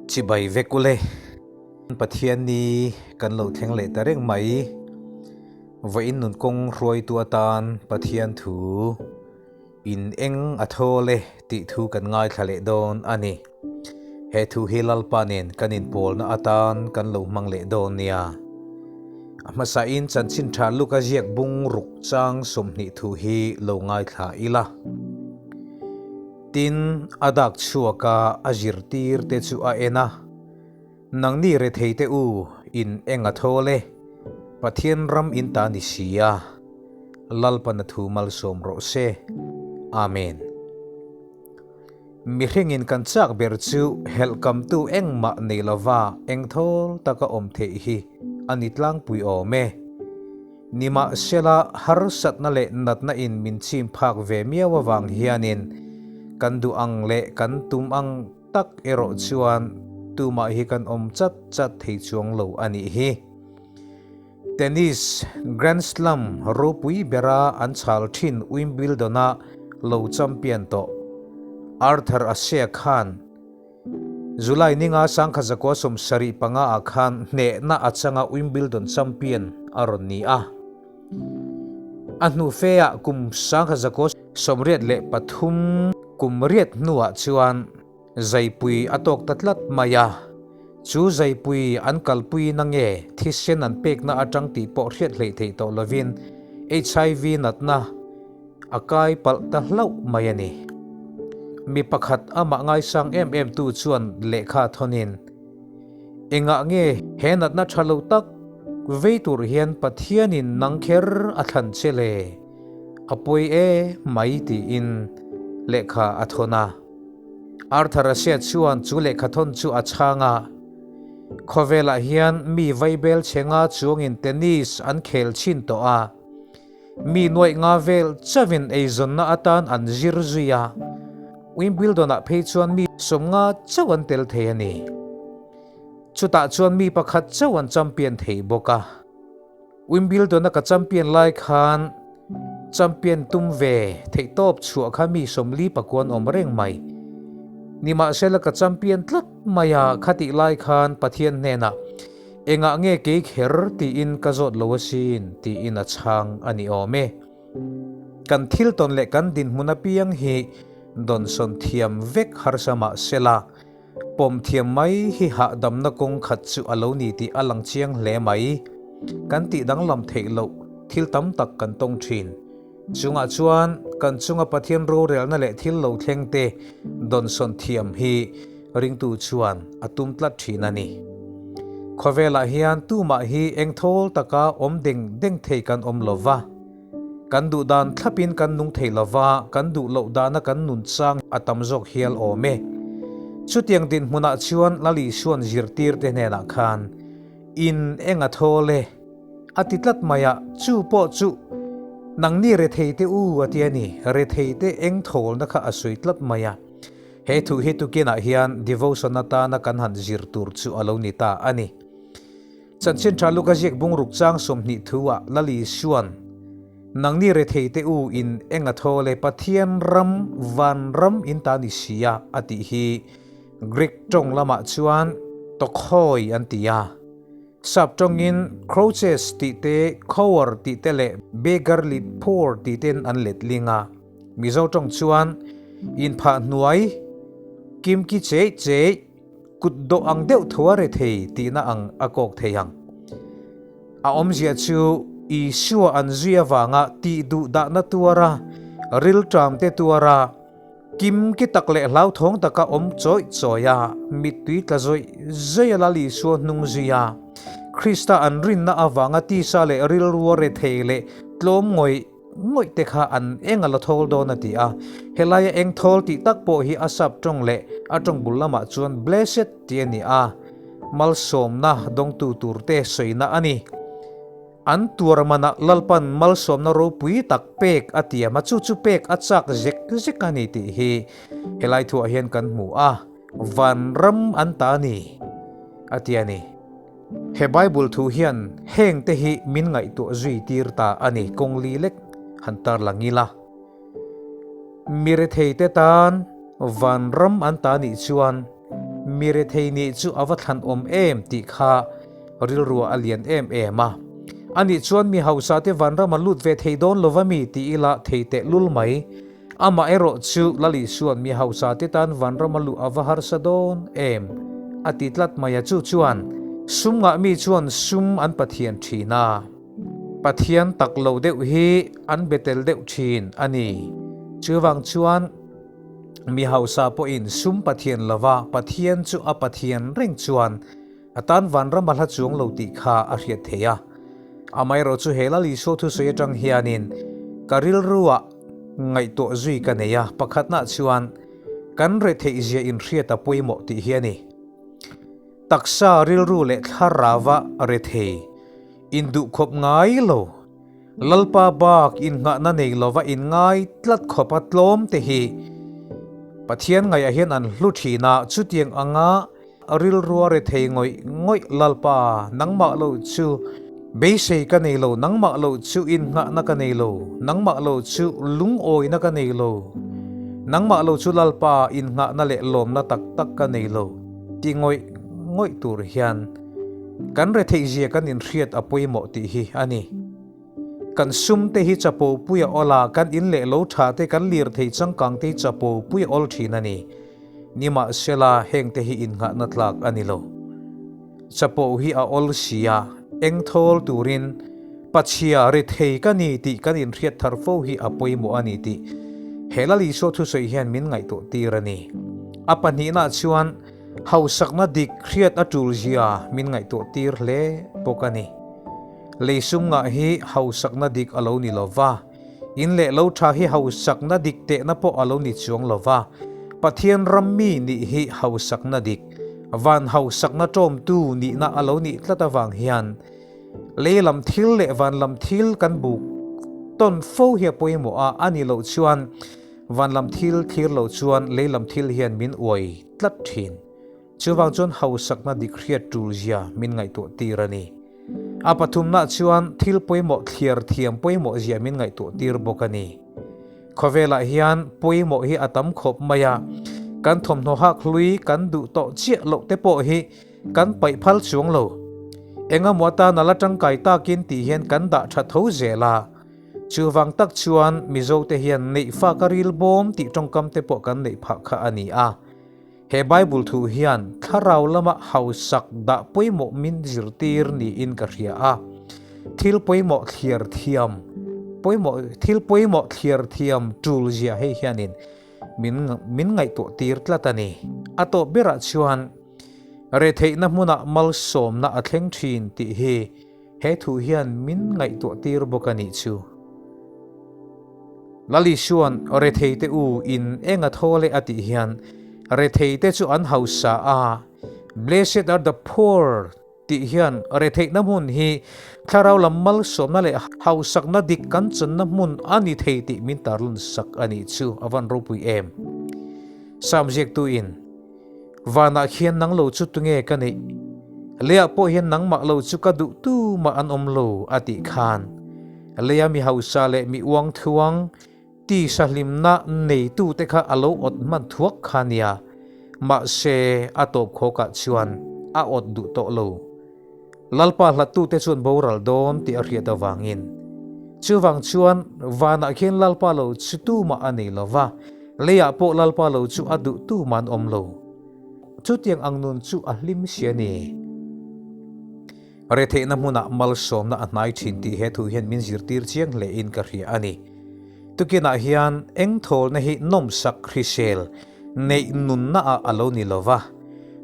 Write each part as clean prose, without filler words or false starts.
Chibai vek ule. Pathian ni kan lo thleng leh ta reng mai. Vawiin nun kawng hruaitu atan Pathian thu in eng a thawl e tih thu kan ngaithla leh dawn a ni. He thu hi Lalpa nen kan inpawlna atan kan lo hmang leh dawn nia. A hmasain chanchin tha Luka ziak bung ruk chang 20 thu hi lo ngaithla ila. Tin, a dak chhuak a, a zirtir te chu a en a, Nangni rethei te u, in eng a thawl e, Pathian ram in ta ni si a, Lalpan a thu malsawm rawh se. Amen. Mihringin kan chak ber chu helhkamtu engmah nei lova engthawl taka awm theih hi a ni tlangpui awm e. Nimahsela, harsatna leh natna in min chim phak ve miau avang hianin kan duh ang leh kan tum ang tak erawh chuan tumah hi kan awm chat chat thei chuang lo a nih hi. Tennis Grand Slam ropui bera an chhal thin Wimbledon-a lo champion tawh Arthur Ashe khan July ninga sangkha 75 ah khan hnehna a changa Wimbledon champion a rawn ni a. A hnu feah kum 1983 kum riat hnuah chuan Zaipui a tawk ta tlat mai a, chu zaipui an kalpui na nge thisen an pekna atang tih pawh hriat hleih theih tawh lovin HIV natna a kai palh ta hlauh mai a ni. Mi pakhat amah ngaisang em em tu chuan lehkha thawnin, Engah nge he natna tha lo tak vei tur hian Pathianin nang kher a thlan che le? A pawi e mai tiin lehkha a thawn a. Arthur a hriat chuan chu lehkhathawn chu a chhang a, Khawvelah hian mi vaibel chhe nga chuangin tennis an khel chhin tawh a, mi nuaih nga vel chauhin eizawnna atan an zir zui a, Wimbledon-ah phei chuan mi 50 chauh an tel thei a ni. Chutah chuan mi pakhat chauh an champion thei bawk a. Wimbledon-a ka champion lai khan champion tum ve theihtawp chhuah kha mi 49 awm reng mai. Nimahsela ka champion tlat mai a, khatih lai khan Pathian hnenah engah nge kei kher tiin ka zawt lo asin tiin a chhang a ni awm e. Kan thil tawn leh kan dinhmun apiang hi dawnsawn thiam vek harsa mahsela Pawm thiam mai hi hahdamna kawng khat chu a lo ni tih a lang chiang hle mai. Kan tih danglam theih loh thil tam tak kan tawng thin. Chungah chuan kan chunga Pathian rorelna leh thil lo thleng te dawnsawn thiam hi ringtu chuan a tum tlat thin a ni. Khawvelah hian tumah hi engthawl taka awm deng deng thei kan awm lo va. Kan duh dan thlapin kan nung thei lova, kan duh loh dana kan nun chang a tam zawk hial awm e. Chutiang dinhmunah chuan Lali Suan zirtirte hnenah khan, In eng a thawl e? a ti tlat mai a, chu pawh chu nangni retheite u a ti a ni, retheite eng thawlna kha a sawi tlat mai a. He thu hi tukinah hian devotion atana kan han zir tur chu a lo ni ta a ni. Chanchin tha Luka ziak bungruk chang 20 thu ah Lali Suan, Nangni rethei te u in eng a thawl e, Pathian ram, van ram in ta ni si a, a tih hi Greek tawng lamah chuan tawkhawi an ti a. Sap tawngin crouches tih te, cower tih te leh beggarly poor tih ten an letling a. Mizo tawng chuan inphah hnuai, kimki cheih cheih, Kut dawh ang deuh tho a re thei tihna ang a kawk thei ang. A awmzia chu Isua an zui avanga tih duh dahna tuara, rilṭam te tuara, kim ki tak leh hlauthawng taka awm chawih chawih a, mittui tla zawih zawih a Lal Isua hnung zui a, Krista an rinna avanga tisa leh rilru a re thei leh tlawm ngawih Ngawih te kha an eng a la thawl dawn a ti a, helaia eng thawl tih tak pawh hi a sap tawng leh a tawng bul lamah chuan blessed tih a ni a, malsawmna dawngtu turte sawina a ni. An tuar manah Lalpan malsawmna ropui tak pek a tiam a, chu chu pek a chak zek zek a ni tih hi helai thuah hian kan hmu a, vanram an ta a ni a ti a ni. He Bible thu hian heng te hi min ngaihtuah zui tir ta a ni, kawng li lek han tar lang ila. Mi rethei te tan vanram an ta nih chuan Mi rethei nih chu a va thlan awm em tih kha rilruah a lian em em a. Anih chuan mi hausa te vanram a lut ve thei dawn lo va mi ti ila thei teh lul mai. Amah erawh chu Lal Isua'n mi hausa te tan vanram a luh a va harsa dawn em a ti tlat mai a chu chuan sum ngah mi chuan sum an Pathian thin a. Pathian tak lo deuh hi an be tel deuh thin a ni. Chuvang chuan mi hausa pawhin sum Pathian lova Pathian chu a Pathian reng chuan A tan vanram a hla chuang lo tih kha a hriat theih a. Amaherawh chu he Lal Isua thusawi atang hianin ka rilruah ngaihtuah zui ka nei a, pakhatnah chuan kan retheih zia inhriat a pawimawh tih hi a ni. Taksa rilru leh thlarava rethei induhkhawp ngai lo, Lalpa bak innghahna nei lova inngai tlat khawpa tlawm te hi Pathian ngaihah hian an hlu thin a, chutiang anga rilrua rethei ngawih ngawih Lalpa nangmah lo chu beisei ka nei lo, nangmah lo chu innghahna ka nei lo, nangmah lo chu lungawina ka nei lo, nangmah lo chu Lalpa innghahna leh lawmna tak tak ka nei lo ti ngawih ngawih tur hian Kan retheihzia kan inhriat a pawimawh tih hi a ni. Kan sum te hi chapo pui a awl a, kan in leh lo tha te, kan lirthei changkang te hi chapo pui a awl thin a ni. Nimahsela, heng te hi innghahna tlak a ni lo. Chapo hi a awl si a, eng thawl turin Pachhia rethei ka ni tih kan inhriat thar fo hi a pawimawh a ni tih he Lal Isua thusawi hian min ngaihtuah tir a ni. A pahnihnaah chuan, Hausakna dik hriat a tul zia min ngaihtuah tir hle bawk a ni. Lei sum ngah hi hausakna dik a lo ni lo va, in leh lo tha hi hausakna dik tehna pawh a lo ni chuang lo va, Pathian ram mi nih hi hausakna dik, van hausakna tawmtu nihna a lo nih tlat avang hian lei lam thil leh van lam thil kan buk tawn fo hi a pawimawh a, a nih loh chuan Van lam thil thlir lo chuan lei lam thil hian min uai tlat thin. Chuvang chuan hausakna dik hriat tul zia min ngaihtuah tir a ni. A pathumna chuan thil pawimawh thliar thiam pawimawh zia min ngaihtuah tir bawk a ni. Khawvelah hian pawimawh hi a tam khawp mai a, kan thawmhnaw hak hlui kan duh tawh chiah loh te pawh hi kan paih phal chuang lo. Engemaw atan a la tangkai takin tih hian kan dah tha tho zel a. Chuvang tak chuan Mizote hian neihfa ka ril bawm tih tawngkam te pawh kan neih phah kha a ni a. He Bible thu hian thlarau lama hausak dah pawimawh min zirtir niin ka hria a. Thil pawimawh thliar thiam pawimawh thil pawimawh thliar thiam tul zia hei hianin min min ngaihtuah tir tlat a ni. A tawp berah chuan retheihna hmunah malsawmna a thleng thin tih hi He thu hian min ngaihtuah tir bawk a nih chu. Lal Isua'n retheite u in eng a thaw leh a tih hian retheite chu an hausa a, Blessed are the poor tih hian retheihna hmun hi thlarau lam malsawmna leh hausakna dik kan channa hmun a ni thei tih min tarlan sak a nih chu a van ropui em. Sam ziaktuin. Vanah khian nang lo chu tunge ka neih? Leiah pawh hian nangmah lo chu ka duh tu mah an awm lo, a tih khan. Leia mi hausa leh mi uang thuang, tisa hlimna neitute kha a lo awt hman thuak kha nia. Mahse, a tawp khawkah chuan a awt duh tawh lo. Lalpa hlattute chuan boral dawn tih a hriat avangin. Chuvang chuan vanah khian Lalpa lo chu tumah a nei lo va, leiah pawh Lalpa lo chu a duh tumah an awm lo. Chutiang ang nun chu a hlim si a ni. Retheihna hmunah malsawmna a hnai thin tih he thu hian min zirtir chiang hlein ka hria a ni. Tukinah hian eng thawlna hi nawmsak hrisel neih nunna ah a lo ni lo va,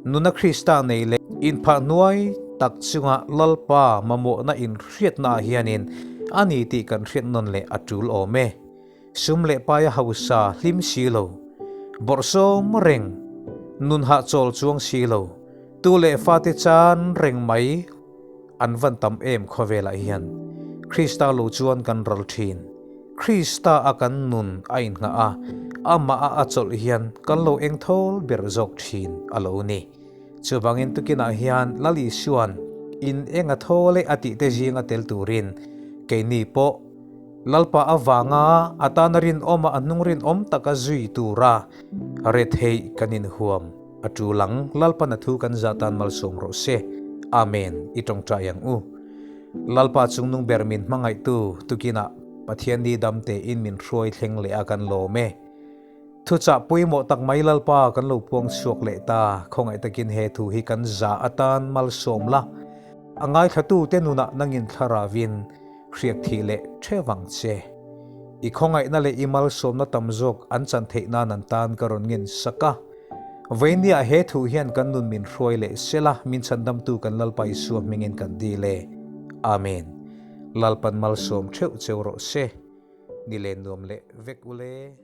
nuna Krista nei leh inphah hnuai tak chunga Lalpa mamawhna inhriatna ah hianin a ni tih kan hriat nawn leh a tul awm e. Sum leh paia hausa hlim si lo, bawrhsawm reng, nun hahchawl chuang si lo, tu leh fate chan reng mai an van tam em khawvelah hian Krista lo chuan kan ral thin. Krista a kan nun a inngah a, amah a a chawlh hian kan lo eng thawl ber zawk thin a lo ni. Chuvangin tukinah hian Lal Isua'n in eng a thawl e a tih te zinga tel turin keini pawh Lalpa avanga a tana rinawma a hnung rinawm taka zui tura retheih kan inhuam. A tul ang, Lalpan a thu kan zah tan malsawm rawh se. Amen. I tawngtai ang u. Lalpa chungnung ber min hmangaihtu tukinah Pathian ni dam tein min hruai thleng leh a kan lawm e. Thuchah pawimawh tak mai Lalpa kan lo puang chhuak leh ta, khawngaih takin he thu hi kan zah atan malsawm la. A ngaithlatute nunah nangin thlaravin hriat thih leh theuh ang che. I khawngaihna leh i malsawmna tam zawk an chan theih nan an tan ka rawn ngen sak a. Vawinia he thu hian kan nun min hruai leh sela min chhandamtu kan Lalpa Isua hmingin kan dil e. Amen. Lalpan malsawm theuh cheu rawh se. Ni len nuam leh vek ule.